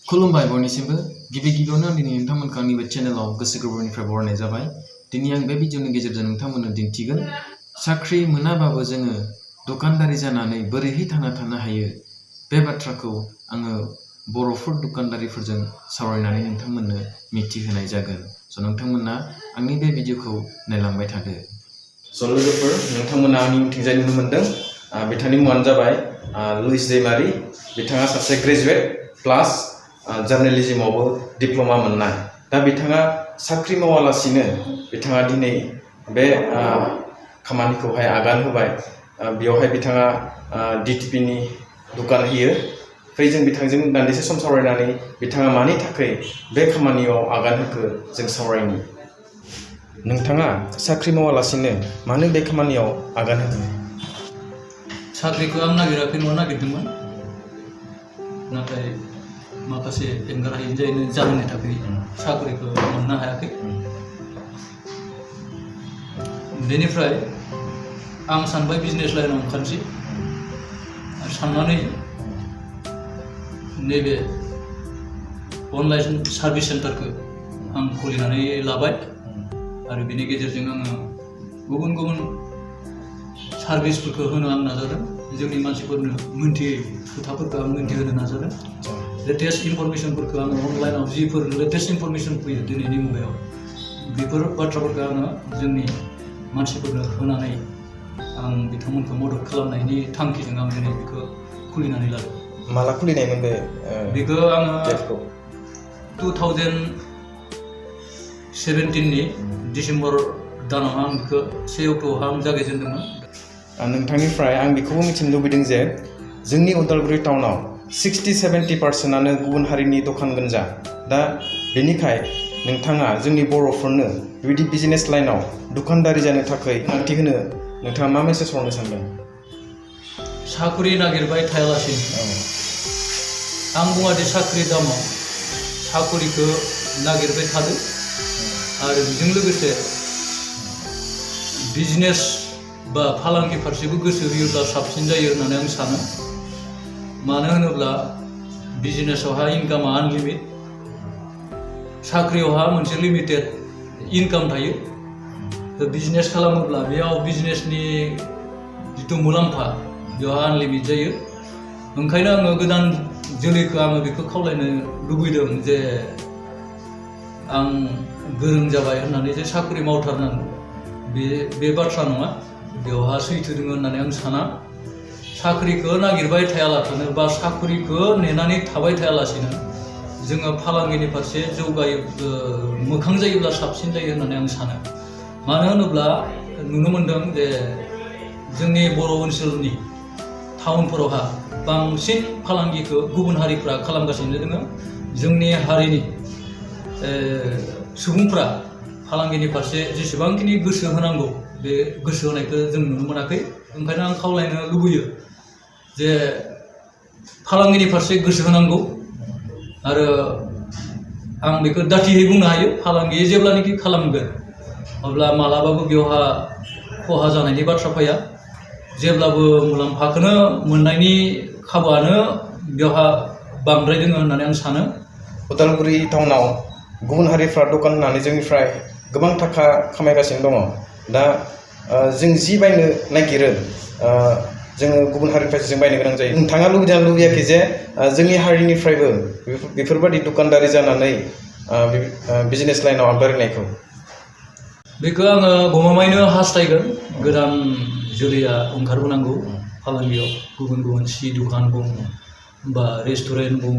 खुलुमबाय बयनिसिमबो गिबि गिबियावनो दिनै नोंथांमोनखौ आंनि बे चेनेलाव गोसो गोरबोनिफ्राय बरायनाय जाबाय। दिनै आं बे भिडिअनि गेजेरजों नोंथांमोननो दिन्थिगोन साख्रि मोनाबाबो जोङो दखानदारि जानानै बोरैहाय थांना थानो हायो बे बाथ्राखौ आङो बर'फोर दखानदारिफोरजों सावरायनानै नोंथांमोननो मिथिहोनाय जागोन। स' नोंथांमोना आंनि बे भिडिअखौ नायलांबाय थादो। स' लोगोफोर नोंथांमोना आंनि उनथिंजाय नुनो मोनदों बिथांनि मुङानो जाबाय लुइस दैमारि। बिथाङा सासे ग्रेजुवेट प्लास जार्नालिज्मआवबो डिप्ल'मा मोननाय। दा बिथाङा साख्रि मावालासिनो बिथाङा दिनै बे खामानिखौहाय आगान होबाय। बेयावहाय बिथाङा DTPनि दुकान होयो। फै जों बिथांजों दान्दिसे सम सावरायनानै बिथाङा मानि थाखाय बे खामानियाव आगान होखो जों सावरायनि। नोंथाङा साख्रि मावालासिनो मानो बे खामानियाव आगान होखो? साख्रिखौ आं नागिराखै नङा, नागिरदोंमोन, नाथाय माखासे एंगारहायै जाहोननि थाखाय साख्रिखौ मोननो हायाखै। बेनिफ्राय आं सानबाय बिजनेस लाइनाव ओंखारनोसै। साननानै नैबे अनलाइन सार्भिस सेन्टारखौ आं खुलिनानै लाबाय आरो बेनि गेजेरजों आङो गुबुन गुबुन सार्भिसफोरखौ होनो आं नाजादों। जोंनि मानसिफोरनो मोनथियै खोथाफोरखौ आं मोनथिहोनो नाजादों। लेटेस्ट इनफरमेशनफोरखौ आङो अनलाइनाव जिफोर लेटेस्ट इनफरमेशन फैयो दिनैनि मुगायाव बेफोर बाथ्राफोरखौ आङो जोंनि मानसिफोरनो होनानै आं बिथांमोनखौ मदद खालामनायनि थांखिजों आं दिनै बेखौ खुलिनानै लादों। माला खुलिनायमोन बेखौ आङो 2017नि डिसेम्बर दानाव आं बेखौ 1 अक्ट'आव आं जागायजेनदोंमोन। नोंथांनिफ्राय आं बेखौबो मिथिनो लुबैदों जे जोंनि उदालगुरि टाउनाव 60-70% गुबुन हारिनि दखान गोनजा। दा बेनिखाय नोंथाङा जोंनि बर'फोरनो बेबायदि बिजनेस लाइनाव दखानदारि जानो थाखाय थांखि होनो नोंथाङा मा मेसेज हरनो सानदों? साख्रि नागिरबाय थायालासिनो आं बुङादि साख्रि दामाव साख्रिखौ नागिरबाय थादों आरो बेजों लोगोसे बिजनेस बा फालांगि फारसेबो गोसो होयोब्ला साबसिन जायो होननानै आं सानो। मानो होनोब्ला बिजनेसावहा इनकामा आनलिमिट, साख्रियावहा मोनसे लिमिटेड इनकाम थायो। बिजनेस खालामोब्ला बेयाव बिजनेसनि जिथु मुलाम्फा बेयाव आनलिमिट जायो। ओंखायनो आङो गोदान जोलैखौ आङो बेखौ खावलायनो लुबैदों जे आं गोरों जाबाय होननानै जे साख्रि मावथारनांगौ बे बाथ्रा नङा, बेवहा सैथो दङ होननानै आं साना। साख्रिखौ नागिरबाय थायालासिनो बा साख्रिखौ नेनानै थाबाय थायालासिनो जोङो फालांगिनि फारसे जौगायो मोखां जायोब्ला साबसिन जायो होननानै आं सानो। मानो होनोब्ला नुनो मोनदों जे जोंनि बर' ओनसोलनि टाउनफोरावहा बांसिन फालांगिखौ गुबुन हारिफ्रा खालामगासिनो दङ। जोंनि हारिनि सुबुंफ्रा फालांगिनि फारसे जेसेबांखिनि गोसो होनांगौ बे गोसो होनायखौ जों नुनो मोनाखै। ओंखायनो आं खावलायनो लुबैयो जे फालांगिनि फारसे गोसो होनांगौ। आरो आं बेखौ दाथियै बुंनो हायो, फालांगि जेब्लानाखि खालामगोन अब्ला मालाबाबो बेवहा खहा जानायनि बाथ्रा फैया। जेब्लाबो मुलाम्फाखौनो मोननायनि खाबुआनो बेवहा बांद्राय दङ होननानै आं सानो। उदालगुरि टाउनाव गुबुन हारिफ्रा दखान होनानै जोंनिफ्राय गोबां थाखा खामायगासिनो दङ। दा जों जि बायनो नागिरो जोङो गुबुन हारिनिफ्रायसो जों बायनो गोनां जायो। नोंथाङा लुबैदोंना लुबैयाखै जे जोंनि हारिनिफ्रायबो बेफोरबायदि दखानदारि जानानै बिजनेस लाइनाव आगारिनायखौ? बेखौ आङो गमामायैनो हास्थायगोन। गोदान जोलैया ओंखारबोनांगौ फालांगियाव। गुबुन गुबुन सि दखान बुं बा रेस्टुरेन्ट बुं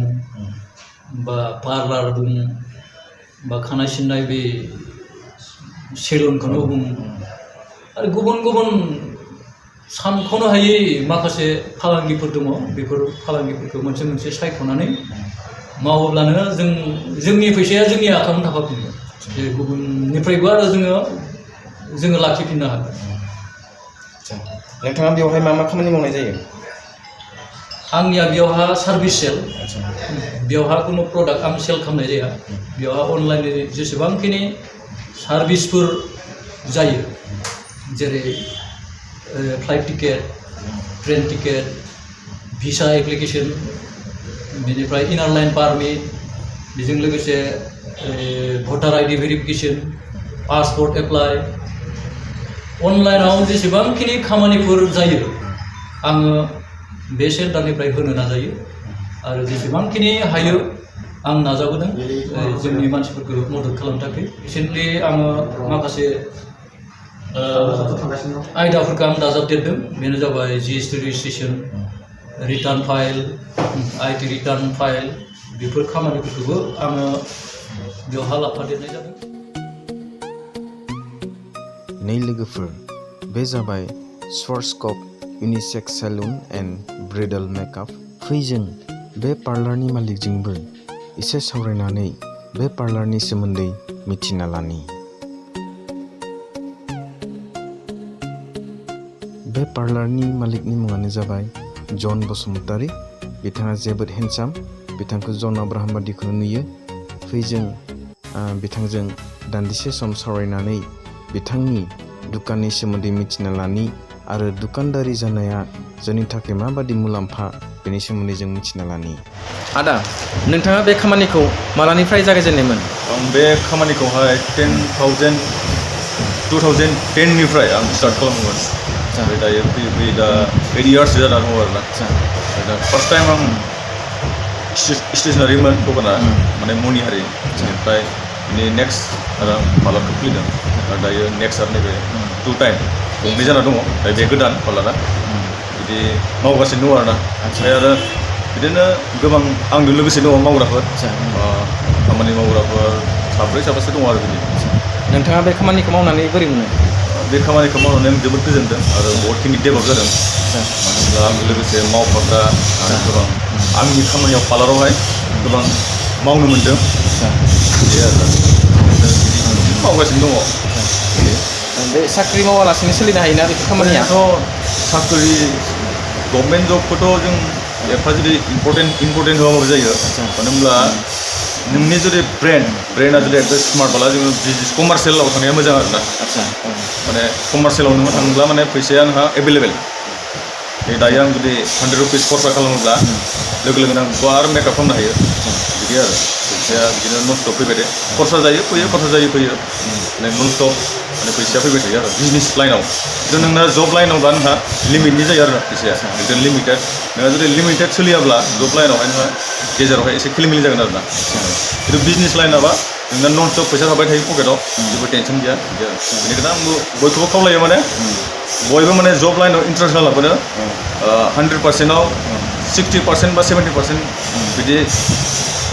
बा पार्लार बुं बा खानाय सिननाय बे सेलुनखौनो बुं आरो गुबुन गुबुन सानख'नो हायै माखासे फालांगिफोर दङ। बेफोर फालांगिफोरखौ मोनसे मोनसे सायख'नानै मावोब्लानो जोंनि फैसाया जोंनि आखायावनो थाफाफिनगोन। जे गुबुननिफ्रायबो आरो जोङो लाखिफिननो हागोन। नोंथाङा बेवहाय मा मा खामानि मावनाय जायो? आंनिया बेयावहा सार्भिस सेल, बेवहा खुनु प्रडाक्ट आं सेल खालामनाय जाया। बेवहा अनलाइननि जेसेबांखिनि सार्भिसफोर जायो जेरै flight ticket, train ticket, visa application, बेनिफ्राय इनार लाइन पारमिट, बेजों लोगोसे भटार आइडि भेरिफिकेसन, पासपर्ट एप्लाइ, अनलाइनाव जेसेबांखिनि खामानिफोर जायो आङो बे सेन्टारनिफ्राय होनो नाजायो आरो जेसेबांखिनि हायो आं नाजाबोदों जोंनि मानसिफोरखौ मदद खालामनो थाखाय। रिसेन्टलि आङो माखासे आयदाफोरखौ आं दाजाबदेरदों, बेनो जाबाय GST registration, return file, IT return file, बेफोर खामानिफोरखौबो आङो बेवहाय लाफादेरनाय जादों। नै लोगोफोर, बे जाबाय स्वार्सकप इउनिसेक्स सेलुन एन्ड ब्राइडल मेकआप। फै जों बे पार्लारनि मालिकजोंबो एसे सावरायनानै बे पार्लारनि सोमोन्दै मिथिना लानि। बे पार्लारनि मालिकनि मुङानो जाबाय जन बसुमतारी। बिथाङा जोबोद हेन्डसाम, बिथांखौ जन आब्राहाम बादिखौनो नुयो। फै जों बिथांजों दान्दिसे सम सावरायनानै बिथांनि दुकाननि सोमोन्दै मिथिना लानि आरो दुकानदारि जानाया जोंनि थाखाय माबादि मुलाम्फा बेनि सोमोन्दै जों मिथिना लानि। आदा, नोंथाङा बे खामानिखौ मालानिफ्राय जागायजेननायमोन? आं बे खामानिखौहाय 2010निफ्राय आं स्टार्ट खालामोमोन। ओमफ्राय दायो फैयै फैयै दा 8 इयार्स जानानै दङ आरोना। दा फार्स्ट टाइम आं स्टेसनारिमोन दखाना, माने मनिहारि। ओमफ्राय बिनि नेक्स्ट आरो आं पार्लारखौ खुलिदों आरो दायो नेक्स्ट आरो नैबे 2 टाइम गंनै जाना दङ। दा बे गोदान पार्लारा बिदि मावगासिनो दङ आरोना। ओमफ्राय आरो बिदिनो गोबां आंजों लोगोसे दङ मावग्राफोर, खामानि मावग्राफोर 4-5 दङ आरो बिदि। नोंथाङा बे खामानिखौ मावनानै बोरै मोनो? बे खामानिखौ मावनानै आं जोबोद गोजोनदों आरो बहुतखिनि डेभेलप जादों। मानो होनब्ला आंजों लोगोसे मावफाग्रा आरो गोबां आंनि खामानियाव पार्लारावहाय गोबां मावनो मोनदों। बिदि आरो मावगासिनो दङ। बे साख्रि मावालासिनो सोलिनो हायोना बे खामानियाथ'? साख्रि गभर्नमेन्ट जबखौथ' जों एफा जुदि इम्परटेन्ट होआबाबो जायो। मानो होनब्ला नोंनि जुदि ब्रेना जुदि एकदम स्मार्टब्ला जोङो बिजनेस कमार्सियेलाव थांनाया मोजां आरोना। माने कमार्सियेलाव नोङो थाङोब्ला माने फैसाया नोंहा एभेलेबेल। दायो आं जुदि 100 रुपिस खरसा खालामोब्ला लोगो लोगोनो आं बेखौ आरो मेकआप खालामनो हायो। बिदि आरो फैसाया बिदिनो नन-स्टप फैबाय थायो। खरसा जायो फैयो, खरसा जायो फैयो, माने नन-स्टप माने फैसाया फैबाय थायो आरो बिजनेस लाइनाव। खिन्थु नोंना जब लाइनावबा नोंहा लिमिटनि जायो आरो फैसाया एकदम लिमिटेड। नोंहा जुदि लिमिटेड सोलियाब्ला जब लाइनावहाय नोंहा गेजेरावहाय एसे खिलिमिलि जागोन आरोना। खिन्थु बिजनेस लाइनावबा नोंना नन-स्टप फैसा थाबाय थायो पकेटाव, जेबो टेनसन गैया। बेनिखायनो आंबो बयखौबो खावलायो माने बयबो माने जब लाइनाव इन्ट्रेस्ट होलाबानो 100%आव 60% बा 70% बिदि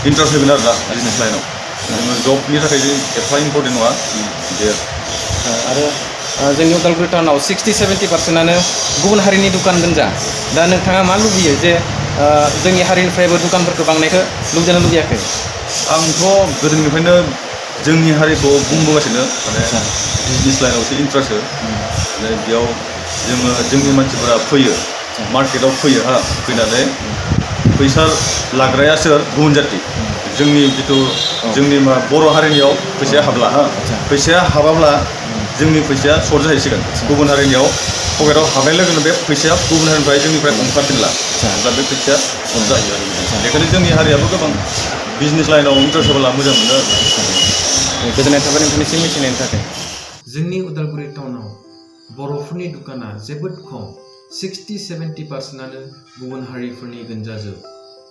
इन्ट्रेस्ट होगोन आरोना बिजनेस लाइनाव। जोङो जबनि थाखाय जों एफा इम्परटेन्ट नङा बिदि आरो जोंनि उदालगुरि टाउनाव 60-70%आनो गुबुन हारिनि दुकान गोजा। दा नोंथाङा मा लुबैयो जे जोंनि हारिनिफ्रायबो दुकानफोरखौ बांनायखौ लुबैदोंना लुबैयाखै? आंथ' गोदोनिफ्रायनो जोंनि हारिखौ बुंबोगासिनो, माने बिजनेस लाइनावसो इन्ट्रेस्ट हो। बेयाव जोंनि मानसिफोरा फैयो, मार्केटाव फैयो, फैनानै फैसा लाग्राया सोर? गुबुन जाथि। जोंनि जिथु जोंनि बर' हारिनियाव फैसाया हाबला, फैसाया हाबाब्ला जोंनि फैसाया सर्ट जाहैसिगोन। गुबुन हारिनियाव पकेटाव हाबनाय लोगो लोगोनो बे फैसाया गुबुन हारिनिफ्राय जोंनिफ्राय ओंखारफिनला, अब्ला बे फैसाया सर्ट जायो आरो बेखायनो जोंनि हारियाबो गोबां बिजनेस लाइनाव इन्ट्रेस्ट होब्ला मोजां मोनो आरो। गोजोननाय थाबाय नोंथांनिसिम मिथिनायनि थाखाय। जोंनि उदालगुरि टाउनाव बर'फोरनि दुकाना जोबोद खम। 60-70%आनो गुबुन हारिफोरनि गोजाजोब।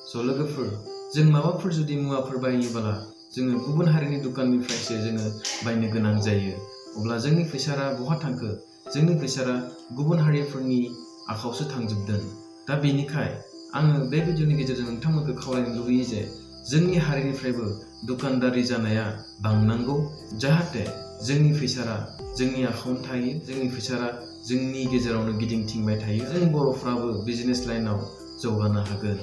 स' लोगोफोर, जों माबाफोर जुदि मुवाफोर बायोब्ला जोङो गुबुन हारिनि दुकाननिफ्रायसो जोङो बायनो गोनां जायो। अब्ला जोंनि फैसाया बहा थांखो? जोंनि फैसाया गुबुन हारिफोरनि आखायावसो थांजोबदों। दा बेनिखाय आङो बे भिडिअनि गेजेरजों नोंथांमोनखौ खावलायनो लुबैयो जे जोंनि हारिनिफ्रायबो दुकानदारि जानाया बांनांगौ, जाहाथे जोंनि फैसाया जोंनि आखायावनो थायो, जोंनि फैसाया जोंनि गेजेरावनो गिदिंथिंबाय थायो, जों बर'फ्राबो बिजनेस लाइनाव जौगानो हागोन।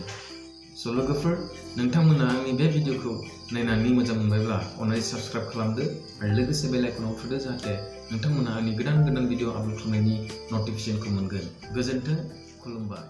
स' लोगोफोर, नोंथांमोना आंनि बे भिडिअखौ नायनानै मोजां मोनबायब्ला अन्नानै साबस्क्राइब खालामदो आरो लोगोसे बेल आइकनाव थुदो, जाहाथे नोंथांमोना आंनि गोदान भिडिअ आपल'ड खालामनायनि नटिफिकेसनखौ मोनगोन। गोजोन्थों, खुलुमबाय।